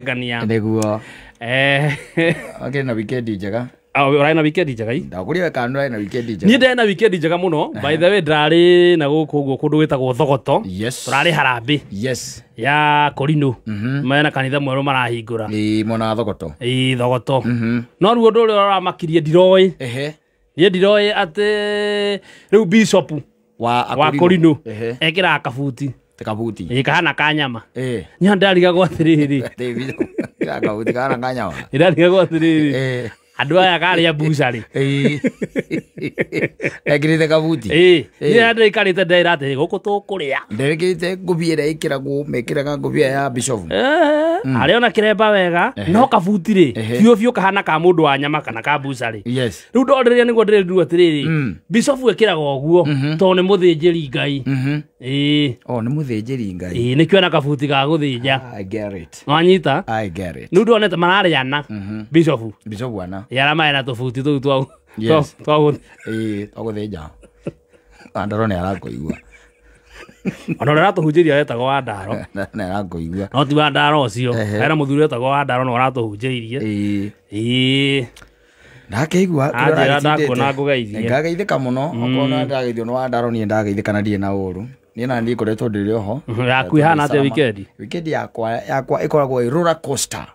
Ngania. Nĩguo. Eh. Akĩrĩ na weekend njega. Ah, ũrarĩ na weekend njega i? Ndakũria kana nĩ ũrarĩ na weekend njega. Niĩ ndarĩ na weekend njega mũno. By the way, ndĩrarĩ na gũkũ ũguo kũndũ gwĩtagwo Thogoto. Yes. Tũrarĩ harambĩ Yes. ya Korino. Mena kanitha mwerũ marahingũra. Ĩ mwena wa Thogoto. Ĩ Thogoto. No rĩu ũndũ ũrĩa ũramakirie ndiroĩ. Ehe. Niĩ ndiroĩ atĩ rĩu bishop Wa wa Korino Ehe. ekĩraga kabuti. Kabuti. Ĩ kahana ka nyama. Eh. Niĩ ndarigagwo atĩrĩrĩ. David. Kabuti kahana ka nyama. Ndarigagwo atĩrĩrĩ. Eh. Andũ aya karĩa bucarĩ. Ĩ. Ekĩrĩte kabuti. Ĩ, niĩ ndĩikarĩte ndĩra atĩrĩ gũkũ tũkũrĩa. Nderekĩrĩte ngũbia ĩrĩa ĩkĩragwo mekĩraga ngũbia ya bishop. Harĩa ona kĩremba wega no kabuti rĩ Ehe. biũ biũ kahana ka mũndũ wa nyama kana ka bucarĩ. Yes. Rĩu ndorĩrĩria nĩguo ndĩrĩrwo atĩrĩrĩ bishop ĩkĩraga ũguo tondũ nĩ mũthĩnjĩri Ngai. Ĩ. Oh, nĩ mũthĩnjĩri Ngai. Ĩ, nĩkĩo ena kabuti ga gũthĩnja. I get it. Nwanyita? I get it. Rĩu ndonete mararĩana bishop. Bishop ana. Ĩ, arĩa marĩ na tũbuti tũu twa Yes. twa Ĩ, twagũthĩnja. Wandaro nĩ arakũigua. Ona ũrĩa ũratũhunjĩria wetagwo Wandaro. Nĩ arakũigua. No ti Wandaro ũcio. Ehe. Hena mũthuri wetagwo Wandaro no ũratũhunjĩirie. Ĩ. Ĩ. Ndakĩigua Anjĩra ndakuona ngũgeithie. Ngageithĩka mũno okorwo nĩ ndageithio nĩ Wandaro niĩ ndageithĩka na ndirĩ na ũru. Niĩ na niĩ ngoretwo ndĩrĩ oho. Yaku ĩhana atĩa weekend? Weekend yakwa ĩkoragwo ĩ roller coaster.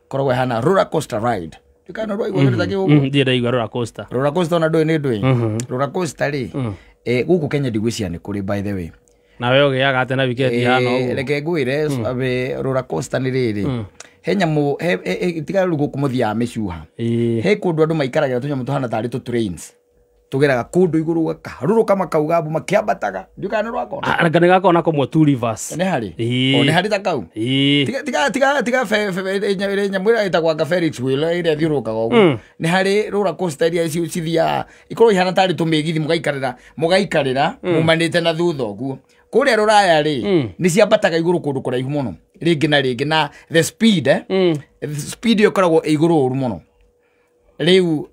Ĩkoragwo ĩhana roller coaster ride. Ndikana rwaigua kĩndũ ta kĩu ũguo. Ndirĩ ndaigua roller coaster. Roller coaster ona ndũĩ nĩ ndũĩ. Roller coaster rĩ, gũkũ Kenya ndigwĩciria nĩ kũrĩ by the way. Na we ũgĩaga atĩa na weekend ihana ũguo? Reke ngwĩre roller coaster nĩ rĩrĩ. He nyamũ tiga rĩu gũkũ mũthiaga mĩcuha. He kũndũ andũ maikaragĩra tũnyamũ tũhana tarĩ tũ trains. Tũgeraga kũndũ igũrũ gakaharũrũka makauga mbu makĩambataga. Ndiũĩ kana nĩ rwakona. Anga nĩ gakona kũmwe Two Rivers. Nĩ harĩ? Ĩĩ. O nĩ harĩ ta kau? Ĩĩ. Tiga tiga tiga tiga nyamũ ĩrĩa ĩtagwo anga Ferris wheel ĩrĩa ĩthiũrũrũkaga ũguo. Nĩ harĩ roller coaster iria cithiaga ikorwo ihana tarĩ tũmĩgithi mũgaikarĩra mumanĩte na thutha ũguo. Kũrĩa rũraya rĩ nĩ ciambataga igũrũ kũndũ kũraihu mũno rĩngĩ na rĩngĩ na the speed the speed ĩyo ĩkoragwo ĩ igũrũ ũru mũno. Rĩu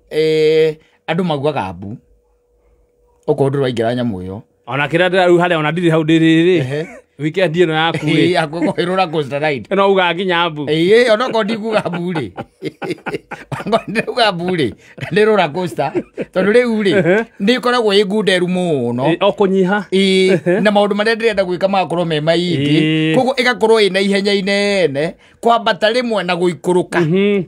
andũ maugaga mbu okorwo ndũraingĩra nyamũ ĩyo. Ona kĩrĩa ndĩrarĩu harĩa ona ndirĩ hau ndĩrĩ rĩ. Weekend ĩno yaku rĩ. Ĩĩ, yakwa ĩkoragwo ĩ roller coaster ride. Ĩno ugaga nginya mbu. Ĩĩ, ona okorwo ndikuga mbu rĩ. Okorwo ndikuga mbu rĩ, nĩ roller coaster. Tondũ rĩu rĩ, nĩ ĩkoragwo ĩ ngunderu mũno. O kũnyiha. Ĩĩ, na maũndũ marĩa ndĩrenda gwĩka magakorwo me maingĩ. Koguo ĩgakorwo ĩna ihenya inene, kwambata rĩmwe na gũikũrũka.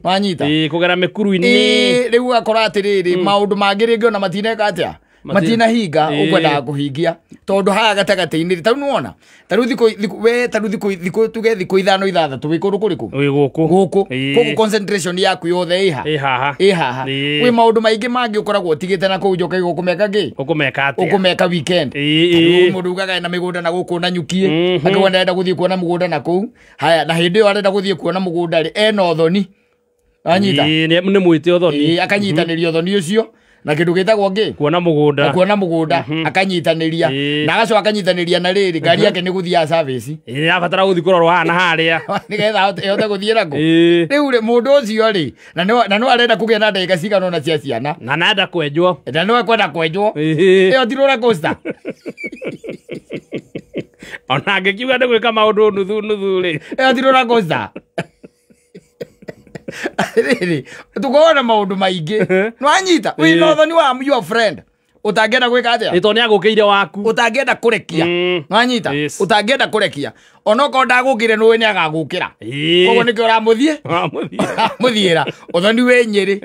Wanyita? Ĩĩ, kũgera mĩkuru-inĩ. Ĩĩ, rĩu ũgakora atĩrĩrĩ, maũndũ mangĩ rĩngĩ ona matineka atĩa? Matinahinga ũkwendaga kũhingia tondũ haha gatagatĩ-inĩ ta rĩu nĩwona ta rĩu thikũ we ta rĩu thikũ tuge thikũ ithano ithathatũ wĩ kũndũ kũrĩkũ? Wĩ gũkũ. Gũkũ. Koguo concentration yaku yothe ĩ ha? Ĩ haha. Ĩ haha. Kwĩ maũndũ maingĩ mangĩ ũkoragwo ũtigĩte na kũu nja ũkaigua ũkũmeka kĩ? Ũkũmeka atĩa? Ũkũmeka weekend. Ĩ. Mũndũ ugaga ena mĩgũnda na gũkũ na nyukie. Akauga ndarenda gũthiĩ kuona mũgũnda na kũu. Haya, na hĩndĩ ĩyo arenda gũthiĩ kuona mũgũnda rĩ, ena ũthoni. Anyita? Ĩ, nĩ mwĩte ũthoni. Ĩ, akanyitanĩria ũthoni ũcio. Na kĩndũ gĩtagwo ngĩ? Kuona mũgũnda. Kuona mũgũnda, akanyitanĩria. Na agacoka akanyitanĩria na rĩrĩ, ngari yake nĩ gũthiaga service. Ĩ, nĩarabatara gũthiĩ kũrorwo haha na harĩa. Nĩgetha ĩhote gũthiĩ nakũ. Rĩu rĩ, mũndũ ũcio rĩ, na no arenda kũgĩa na ndagĩka cigana ũna cia ciana. Na nĩarenda kwenjwo. Na no ekwenda kwenjwo. Ĩyo ti roller coaster. Ona angĩkiuga nĩ gwĩka maũndũ nuthu nuthu rĩ. Ĩyo ti roller coaster. Rĩrĩ, tũkoragwo na maũndũ maingĩ. Nĩwanyita? Wĩna ũthoni wa your friend. Ũtangĩenda gwĩka atĩa? Nĩ tondũ nĩagũkĩire waku. Ũtangĩenda kũrekia. Nĩwanyita? Ũtangĩenda kũrekia. Onokorwo ndagũkĩire nĩũĩ nĩagagũkĩra. Koguo nĩkĩo ũramũthiĩ? Ũramũthiĩra. Ũthoni wĩ Nyĩrĩ.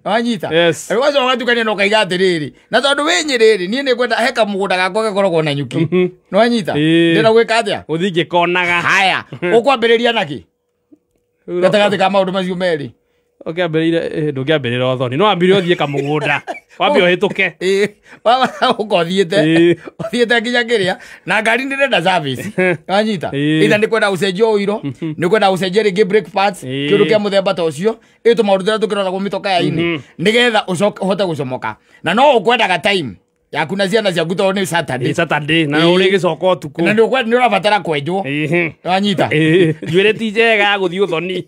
Nĩwanyita? Yes. Rĩu ũgacoka ũgatukania na ũkaiga atĩrĩrĩ, na tondũ wĩ Nyĩrĩ rĩ, niĩ nĩngwenda he kamũgũnda gakwa gakoragwo na nyuki. Nĩwanyita? Ndĩrenda gwĩka atĩa? Gũthiĩ ngĩkonaga. Haya, ũkwambĩrĩria nakĩ? Gatagatĩ ka maũndũ macio merĩ. Ũkĩambĩrĩire, ndũngĩambĩrĩra ũthoni. No wambire ũthiĩ kamũgũnda. Wambe ũhĩtũke. Ĩ, ũka ũthiĩte. Ũthiĩte nginya kĩrĩa. Na ngari nĩ ĩrenda service. Wanyita? Either nĩ kwenda gũcenjia ũiro, nĩ kwenda gũcenjia rĩngĩ brake pads, kĩndũ kĩa mũthemba ta ũcio. Ĩ tũmaũndũ tũrĩa tũkĩroragwo mĩtokaa-inĩ. Nĩgetha ũcoke ũhote gũcomoka. Na no ũkwendaga time yaku na ciana ciaku tondũ nĩ Saturday. Nĩ Saturday, na ũrĩgĩcoka ũtukũ. Na nĩ ũrabatara kwenjwo. Wanyita? Njuĩrĩ ti njega ya gũthiĩ ũthoni.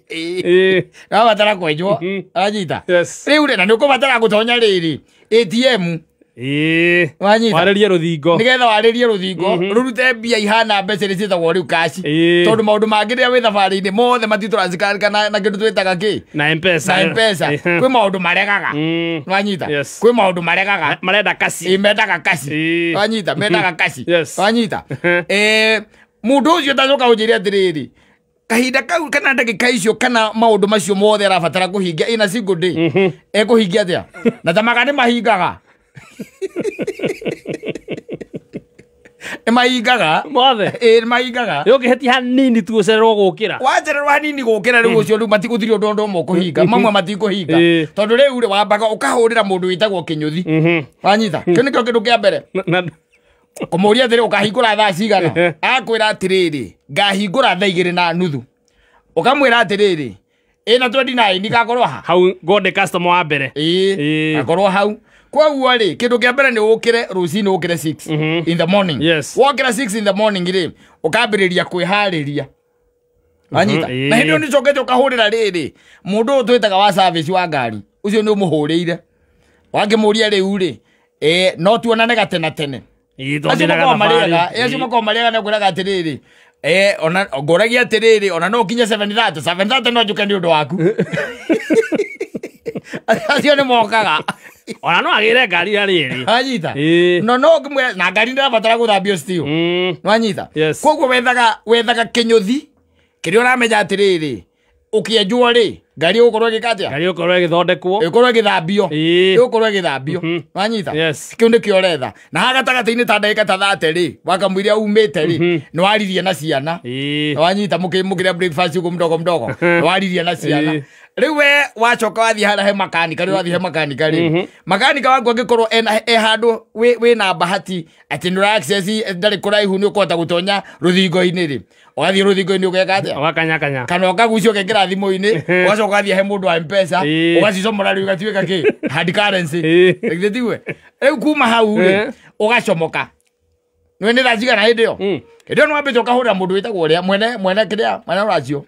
Ũrabatara kwenjwo. Wanyita? Yes. Rĩu rĩ, na nĩ ũkũbatara gũtonya rĩrĩ ATM Wanyita. Warĩrie rũthingo. Nĩgetha warĩrie rũthingo rũrute mbia ihana mbeca iria ciĩtagwo rĩu cash. Tondũ maũndũ mangĩ rĩrĩa wĩ thabarĩ-inĩ mothe matitũransikarĩka na kĩndũ twĩtaga kĩ? Na M-Pesa. Na M-Pesa. Kwĩ maũndũ maregaga. Wanyita. Yes. Kwĩ maũndũ maregaga. Marenda kasi. Mendaga kasi. Wanyita, mendaga kasi. Yes. Wanyita. Mũndũ ũcio tacoka ũnjĩre atĩrĩrĩ, kahinda kau kana ndagĩka icio kana maũndũ macio mothe arabatara kũhingia ina single day. Ekũhingia atĩa? Na tamaga nĩ mahingaga. Nĩ mahingaga. Mothe. Ĩĩ nĩ mahingaga. Rĩu ũngĩhĩtia hanini tu ũcererwo gũkĩra. Wacererwo hanini gũkĩra rĩu ũcio rĩu matigũtirĩ ũndũ ũndũ ũmwe ũkũhinga. Mamwe matikũhinga. Tondũ rĩu rĩ wambaga ũkahũrĩra mũndũ wĩtagwo Kĩnyũthi. Wanyita. Kĩu nĩkĩo kĩndũ kĩa mbere. Kũmũria atĩrĩ ũkahingũra thaa cigana. Akwĩra atĩrĩrĩ ngahingũra thaa 2:30. Ũkamwĩra atĩrĩrĩ ĩna 29 ngakorwo ha. Hau ngode customer wa mbere. Ĩĩ akorwo hau. Koguo rĩ kĩndũ kĩa mbere nĩ ũkĩre rũcinĩ ũkĩre 6 in the morning. Yes. Wokĩra 6 in the morning rĩ ũkambĩrĩria kwĩharĩria. Wanyita. Na hĩndĩ ĩyo nĩ ũcokete ũkahũrĩra rĩrĩ mũndũ ũyũ twĩtaga wa service wa ngari ũcio nĩ ũmũhũrĩire. Wangĩmũria rĩu rĩ no tuonane gatena tene. Acio makoragwo marĩaga nĩ kwĩraga atĩrĩrĩ ona ngũragia atĩrĩrĩ ona no ũkinye 7:30 7:30 no njũke nĩ ũndũ waku. Acio nĩ mokaga. Ona no agĩre ngari ya rĩrĩ. Wanyita. No no ngĩmwĩra na ngari ndĩrabatara gũthambio still. Wanyita. Yes. Koguo wethaga kĩnyũthi kĩrĩa ũramenya atĩrĩrĩ ũkĩenjwo rĩ ngari ĩgũkorwo ĩgĩka atĩa? Ngari ĩgũkorwo ĩgĩthondekwo. Ĩgũkorwo ĩgĩthambio. Ĩgũkorwo ĩgĩthambio. Wanyita. Yes. Kĩu nĩkĩo ũretha. Na haha gatagatĩ-inĩ ta ndagĩka ta 30 rĩ wakamũiria umĩte rĩ nĩ waririe na ciana. Wanyita mũkĩrĩa breakfast ũguo mdogo mdogo. Nĩ waririe na ciana. Rĩu we wacoka wathiĩ harĩa he makanika rĩu wathiĩ he makanika rĩ makanika waku angĩkorwo e handũ wĩna bahati atĩ nĩ ũra access ndarĩ kũraihu nĩ ũkũhota gũtonya rũthingo-inĩ rĩ ũgathiĩ rũthingo-inĩ ũgeka atĩa? Ũgakanyakanya. Kana ũkagucia ũkekĩra thimũ-inĩ ũgacoka ũgathiĩ he mũndũ wa M-Pesa ũgacicomora rĩu igatuĩka kĩ? Hard currency. Githĩ tiwe? Rĩu kuma hau rĩ ũgacomoka. Nĩ nĩ thaa cigana hĩndĩ ĩyo? Hĩndĩ ĩyo nĩ wambĩte ũkahũrĩra mũndũ wĩtagwo ũrĩa mwene kĩrĩa mwene ũracio.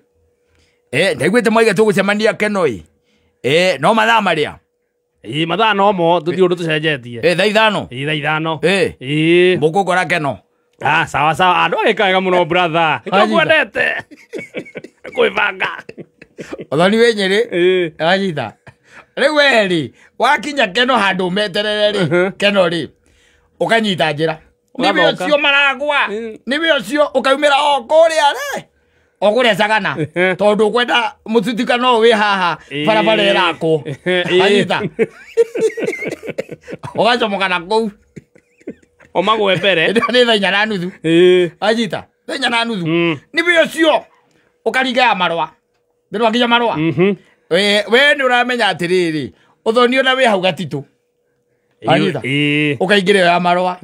Ndaiguĩte mwaiga tũgũcemania Kenoi. No mathaa marĩa? Mathaa no mo tũtirĩ ũndũ tũcenjetie. Thaa 5. Thaa 5. Mũkũngora Keno. Ah, sawa sawa. Andũ agĩka wega mũno brother. Nĩkĩo ngwendete. Kwĩbanga. Ũthoni wĩ Nyĩrĩ. Wanyita. Rĩu we rĩ wakinya Keno handũ ũmeterere rĩ Keno rĩ ũkanyita njĩra. Nĩwe ũcio maragwa. Nĩwe ũcio ũkaumĩra o kũrĩa rĩ. Ogũrĩa cagana tondũ ũkwenda mũtutikano wĩ haha barabara ĩrakwo. Anyita. Ũgacomoka na kũu. Ũmagwe mbere. Nĩ thaa 4:30. Anyita. Thaa 4:30. Nĩwe ũcio ũkaringa ya marũa. Nĩ wakinya marũa. We nĩ ũramenya atĩrĩrĩ ũthoni ona wĩ hau gatitũ. Anyita. Ũkaingĩra ya marũa.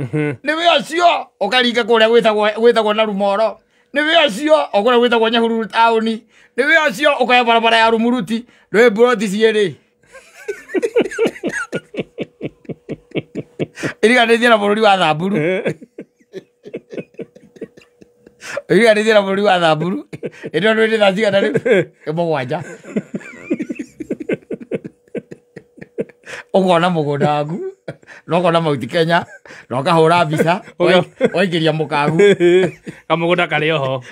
Nĩwe ũcio ũkaringa kũrĩa gwĩtagwo na Rumoro. Nĩwe ũcio ũkũrĩa gwĩtagwo Nyahururu taũni. Nĩwe ũcio ũkoya barabara ya Rumuruti. Rwĩ mburoti cierĩ. Iriganĩtie na bũrũri wa Thamburu. Iriganĩtie na bũrũri wa Thamburu. Ĩno nĩ thaa cigana rĩu? 7. Ũkona mũgũnda waku na ũkona Mount Kenya na ũkahũra mbica waingĩria mũkagu. Kamũgũnda karĩ oho.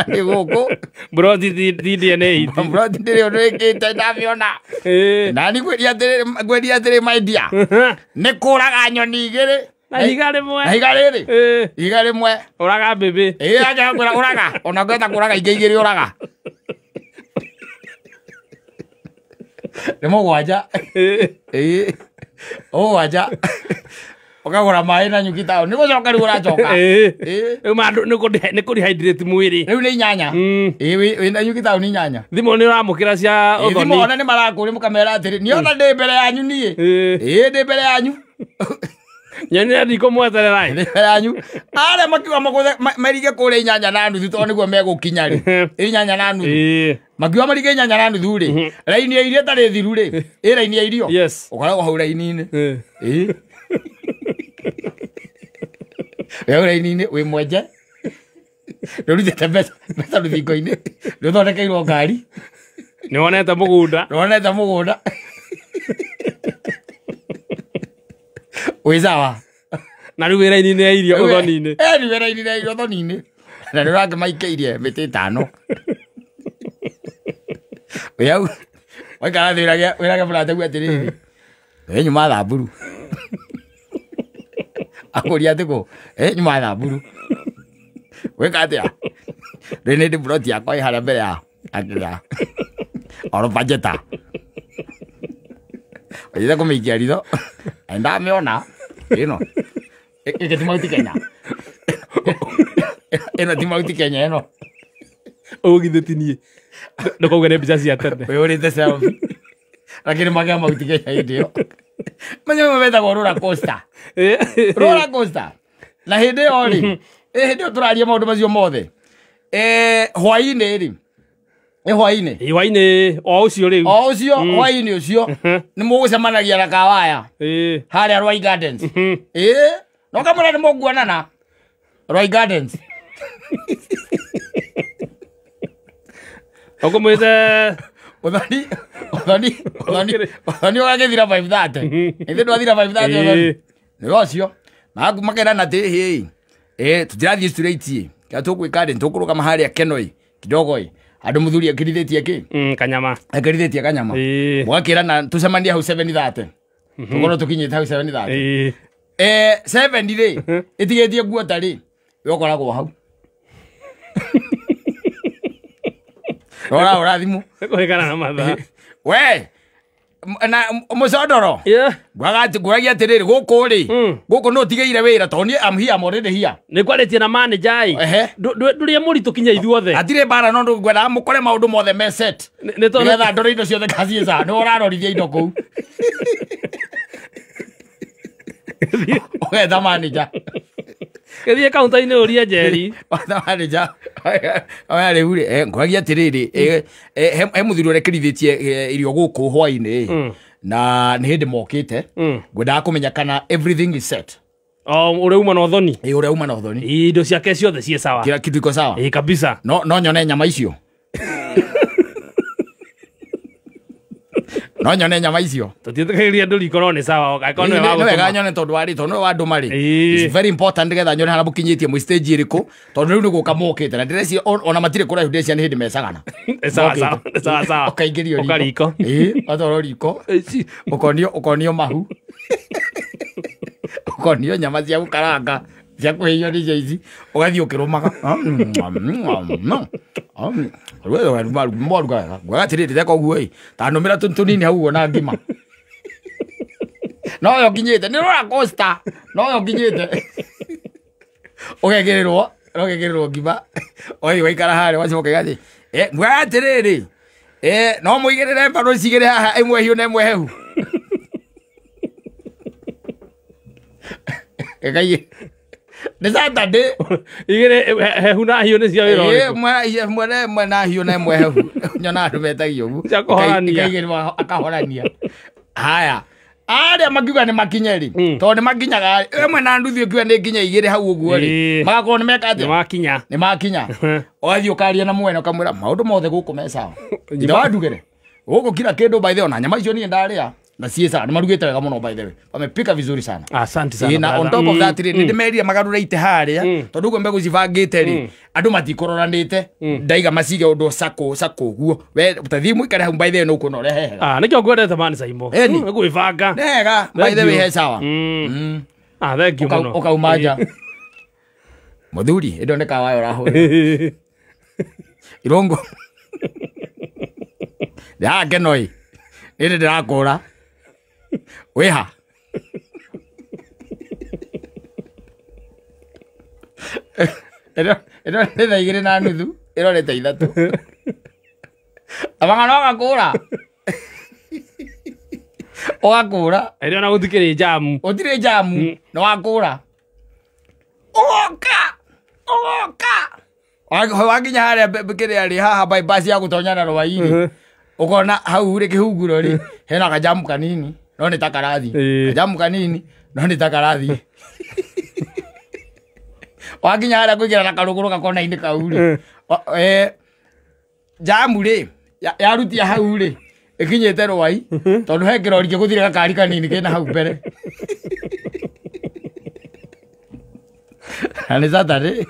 Nĩ gũkũ. Mburoti ti DNA. Mburoti ndĩrĩ ũndũ ĩkĩte ndamĩona. Nani ngwĩria atĩrĩ my dear. Nĩ kũraga nyoni igĩrĩ. Na ihiga rĩmwe. Na ihiga rĩrĩ. Ihiga rĩmwe. Ũraga mbĩmbĩ. Acha ngwĩra ũraga. Ona ngwenda kũraga ingĩ igĩrĩ ũraga. Nĩ 7. 7. Ũkagũra maĩ na nyuki taũni. Nĩ gũcoka rĩu ũracoka. Rĩu nĩ kũ-dehydrate mwĩrĩ. Rĩu nĩ 8. Wĩna nyuki taũni 8. Thimũ nĩ ũramũkĩra cia ũthoni. Thimũ ona nĩ marakũria mũkamera atĩrĩ niĩ ona ndĩ mbere yanyu niĩ. Ndĩ mbere yanyu. Nyoni ndikũmweterera. Ndĩ mbere yanyu. Arĩa makiuga marige kũrĩa 8:30 tondũ nĩguo megũkinya rĩ. 8:30. Makiuga marige 8:30 rĩ. Raini ya irio ĩtarĩ thiru rĩ. Ĩ raini ya irio. Yes. Ũkoragwo hau raini-inĩ. Wĩ hau raini-inĩ wĩ mwenje. Nĩ ũrutĩte mbeca rũthingo-inĩ. Nĩ ũthondekeirwo ngari. Nĩ wonete mũgũnda. Nĩ wonete mũgũnda. Wĩ sawa. Na rĩu wĩra-inĩ nĩ ya irio ũthoni-inĩ. Ĩni wĩra-inĩ nĩ ya irio ũthoni-inĩ. Na nĩ ũrakĩmaikĩirie mĩtĩ 5. Wĩ hau. Waikara thĩ wĩrage mũrataguo atĩrĩrĩ. We nyuma thamburu. Akũria atĩ kũ? Nyuma thamburu. Wĩka atĩa? Rĩu nĩ ndĩ plot yakwa ĩ harĩa mbere ya akĩra. Oro bajeta. Ũthiĩte kũmĩikia ritho. Na ndamĩona ĩno. Ĩkĩ ti Mount Kenya. Ĩno ti Mount Kenya ĩno. Ũgithĩ ti niĩ. Ndũkauge nĩ mbica cia tene. Wĩhũrĩte selfie. Lakini magĩa Mount Kenya hĩndĩ ĩyo. Manyamũ metagwo roller coaster. Roller coaster. Na hĩndĩ ĩyo rĩ, hĩndĩ ĩyo tũraria maũndũ macio mothe. Hwaĩ-inĩ rĩ. Nĩ hwaĩ-inĩ. Hwaĩ-inĩ o ũcio rĩu. O ũcio hwaĩ-inĩ ũcio nĩ mũgũcemanagia na Kawaya. Harĩa Rwai Gardens. No kamũra nĩ mũkuonana. Rwai Gardens. Ũkũmwĩte Ũthoni ũgagĩthira 5:30. Ithe ndwathira 5:30 ũthoni. Nĩ ũcio. Makerana atĩ hĩ. Tũtirathiĩ straight ĩ. Kĩrĩa tũgwĩka rĩ, tũkũrũgama harĩa Kenoi kidogo ĩ. Andũ mũthuri ekĩrithĩtie kĩ? Kanyama. Ekĩrithĩtie kanyama. Mũgakĩrana tũcemanie hau 7:30. Tũkorwo tũkinyĩte hau 7:30. 7 rĩ, ĩtigĩtie guota rĩ, we ũkoragwo hau. Ora thimũ. Kũhĩkana na mathaa. We na mũcondoro. Ngwaragia atĩrĩrĩ gũkũ rĩ, gũkũ nũ ũtigĩire wĩra tondũ niĩ I'm here, I'm already here. Nĩ ngwarĩtie na manager ĩ. Ndũrĩ mũritũ kinya ithuothe. Hatirĩ mbara no ngwendaga mũkore maũndũ mothe me set. Nĩgetha ndore indo ciothe kaciĩ sawa. Nĩwe ũrarorithia indo kũu. Ũgetha manager. Gĩthiĩ kaunta-inĩ ũrie Njeri. Ũgetha manager. Oya rĩu rĩ, ngwaragia atĩrĩrĩ, he mũthuri ũrekĩrithĩtie irio gũkũ hwaĩ-inĩ. Na nĩ hĩndĩ mokĩte. Ngwendaga kũmenya kana everything is set. O ũrĩa uma na ũthoni. Ũrĩa uma na ũthoni. Indo ciake ciothe ciĩ sawa. Kila kitu iko sawa. Kabisa. No nyone nyama icio. No nyone nyama icio. Tũtiĩtĩkagĩria andũ riko no nĩ sawa. Angĩkorwo nĩwe Nĩ wega nyone tondũ warĩ tondũ nĩwe wandũma rĩ. It's very important nĩgetha nyone harĩa mũkinyĩtie mwĩ stage ĩrĩkũ tondũ rĩu nĩ gũka mokĩte na ndĩreciria ona matirĩ kũraihu ndĩreciria nĩ hĩndĩ mecagana. Sawa sawa. Sawa sawa. Ũkaingĩrio riko. Ũka riko. Ũgatwarwo riko. Ũkonio mahu. Ũkonio nyama cia gũkaranga cia kũhĩhio nĩcio ici ũgathiĩ ũkĩrũmaga. Mwaruga wega. Ngwaga atĩrĩrĩ teka ũguo ĩ. Ta nũmĩra tũnini hau ũguo na ngima. No yo nginyĩte nĩ roller coaster. No yo nginyĩte. Ũgekĩrĩrwo ngima. Ũgathiĩ ũgaikara harĩa ũgacoka ũgathiĩ. Ngwaga atĩrĩrĩ. No mũigĩrĩre mbaru cigĩrĩ haha ĩmwe hiũ na ĩmwe hehu. Ĩkaiye. Nĩ Saturday. Igĩrĩ hehu na hiũ nĩ cia wĩra ũrĩkũ? Mwene na hiũ na ĩmwe hehu. Nyona andũ metagio ũguo. Cia kũhorania. Ikaigĩrĩrwo akahorania. Haya. Arĩa makiuga nĩ makinye rĩ. Tondũ nĩ makinyaga ĩmwe na nduthi ũkiuga nĩ nginya igĩrĩ hau ũguo rĩ. Magakorwo nĩ meka atĩa? Nĩ makinya. Nĩ makinya. Ũgathiĩ ũkaria na mwene ũkamwĩra maũndũ mothe gũkũ me sawa. Ithe wandugĩre. Gũkũ kila kĩndũ by the way ona nyama icio niĩ ndarĩa. Na ciĩ sawa, nĩ marugĩte wega mũno by the way. Wamepika vizuri sana. Asante sana. Na on top of that rĩ, nĩ ndĩmerire magarũre itĩ harĩa tondũ ũguo mbegũ cibangĩte rĩ, andũ matikũroranĩte. Ndaiga macige ũndũ sako sako ũguo. We ũtathiĩ mũikare hau by the way nĩ ũkuona ũrĩa hehega. Nĩkĩo ngwendete man Saimo. Nĩ gwĩbanga. Nĩ hega, by the way he sawa. Thank you mũno. Ũkauma nja. Mũthuri, ĩndo nĩ kawayo ũrahũra. Irũngũ. Ndĩhaha Kenoi. Nĩ ndĩrakũra. Wĩha. Ĩno nĩ thaa 2:30 ĩrorete 3. Amanga no gakũra. Ũgakũra. Ĩrĩa ona gũtikĩrĩ jamu. Gũtirĩ jamu, nĩ wakũra. Ũgoka. Ũgoka. Wakinya harĩa kĩrĩa rĩ haha bypass ya gũtonya na Rwai-rĩ. Ũkona hau rĩ kĩhunguro rĩ hena kajamu kanini no nĩ ta karathi. Kajamu kanini no nĩ ta karathi. Wakinya harĩa kũingĩra na karũgũrũ gakona-inĩ kau rĩ. Jamu rĩ yarutia hau rĩ ĩkinyĩte Rwai tondũ he kĩrori gĩgũthire gakari kanini kĩna hau mbere. Na nĩ Saturday.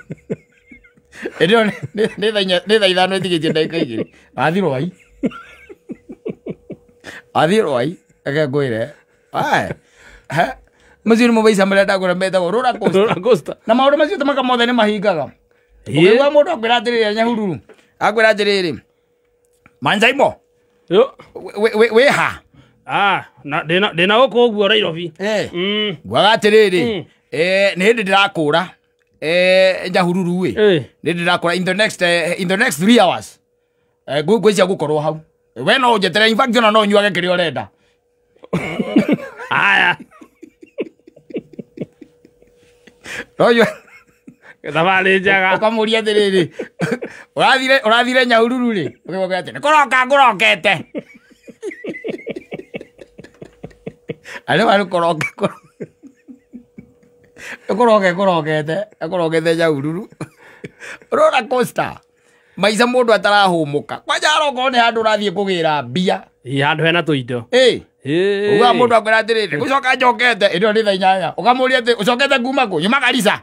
Ĩndĩ nĩ thaa inya nĩ thaa ithano ĩtigĩtie ndagĩka igĩrĩ. Wathiĩ Rwai. Wathiĩ Rwai, reke ngwĩre. Ae. He. Macio nĩ mabaica marĩa ndagũra metagwo roller coaster. Roller coaster. Na maũndũ macio tũmaka mothe nĩ mahingaga. Ũkĩigua mũndũ akwĩra atĩrĩrĩ Nyahururu. Akwĩra atĩrĩrĩ. Manjaimo. Yo. Wĩ ha? Ah, na ndĩna gũkũ ũguo Nairobi. Eh. Ngwaga atĩrĩrĩ. Nĩ hĩndĩ ndĩrakũra. Nyahururu ĩ. Nĩ ndĩrakũra in the next 3 hours. Ngwĩcia gũkorwo hau. We no ũnjetere, in fact ona no ũnyuage kĩrĩa ũrenda. Aya. No ũnyue. Thabarĩ njega. Ũkamũria atĩrĩrĩ. Ũrathire Nyahururu rĩ? Ũkĩmwĩra atĩ nĩ kũroka ngũrokete. Arĩ wa kũroka. Kũroke kũrokete, kũrokete Nyahururu. Roller coaster. Maica mũndũ atarahũmũka. Kwanja arokorwo nĩ handũ ũrathiĩ kũgĩra mbia. Ĩ handũ hena tũindo. Ĩ. Uga mũndũ akwĩra atĩrĩrĩ, gũcoka njokete, ĩno nĩ thaa inyanya. Ũkamũria atĩ ũcokete kuma kũ? Nyuma Garissa.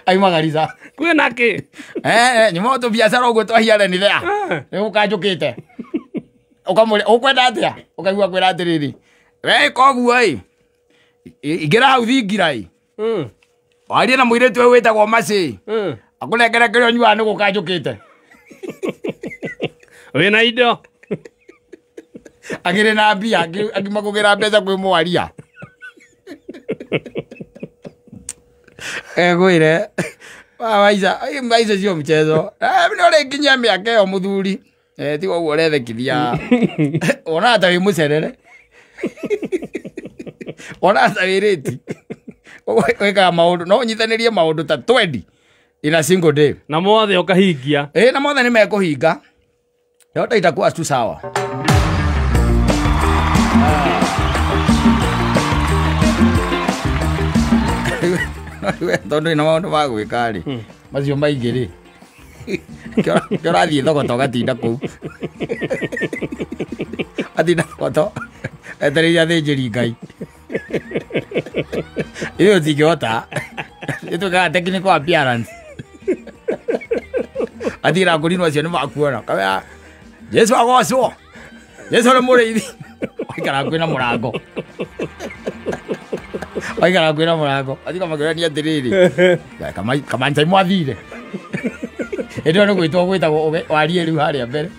Aima Garissa. Kwĩna kĩ? Nyuma tũbiacara ũguo twahiare nĩ thea. Nĩ gũka njũkĩte. Ũkamũria ũkwenda atĩa? Ũkaigua akwĩra atĩrĩrĩ, we koguo ĩ. Ingĩra hau thingira ĩ. Warie na mũirĩtu ũyũ wĩtagwo Macĩ. Akũnengere kĩrĩa ũnyuaga nĩ gũka njũkĩte. Wĩna indo. Agĩrĩ na mbia, akiuma kũgĩra mbeca kwĩ mwaria. Ngwĩre. Maica, maica sio mchezo. Nĩ ũrĩnginyia mĩaka ĩyo mũthuri. Tiga ũguo ũrethekithia. Wonaga ta wĩ mũcerere. Wonaga ta wĩ rĩti. Wĩkaga maũndũ, no ũnyitanĩrie maũndũ ta 20 in a single day. Na mothe ũkahingia. Na mothe nĩ mekũhinga. Yote itakuwa tu sawa. Tondũ ina maũndũ ma gwĩka rĩ, macio maingĩ rĩ, kĩo ũrathiĩ Thogoto ũgatinda kũu. Atinda Thogoto, etereire athĩnjĩri Ngai. Ĩyo ũtingĩhota. Ĩtuĩkaga technical appearance. Athiĩra ngũrinwo acio nĩ makuona. Kamera, Jesu agocwo. Jesu nĩ mũrĩithi. Waikara hakuhĩ na mũrango. Waikara hakuhĩ na mũrango. Athiĩ makĩũrania atĩrĩrĩ. Kamanjai mwathire. Hĩndĩ ĩyo nĩ gwĩtwo gwĩtagwo warie rĩu harĩa mbere.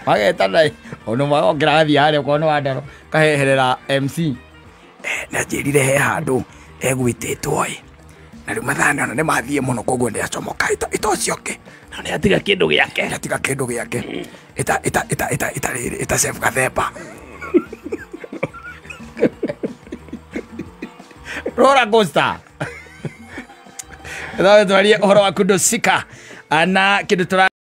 Magetana ĩ. Ũndũ magokĩra gathiĩ harĩa okorwo nĩ wa ndaro kaheherera MC. Nĩanjĩrire he handũ egwĩtĩtwo ĩ. Na rĩu mathaa nĩ ona nĩ mathiĩ mũno koguo nĩacomoka ĩta ũcio ũngĩ. Na nĩatiga kĩndũ gĩake. Nĩatiga kĩndũ gĩake. Ĩta ĩta ĩta ĩta ĩta rĩrĩ ĩta Chef Gathemba. Roller coaster. Twarie ũhoro wa kundusika na kĩndũ tũra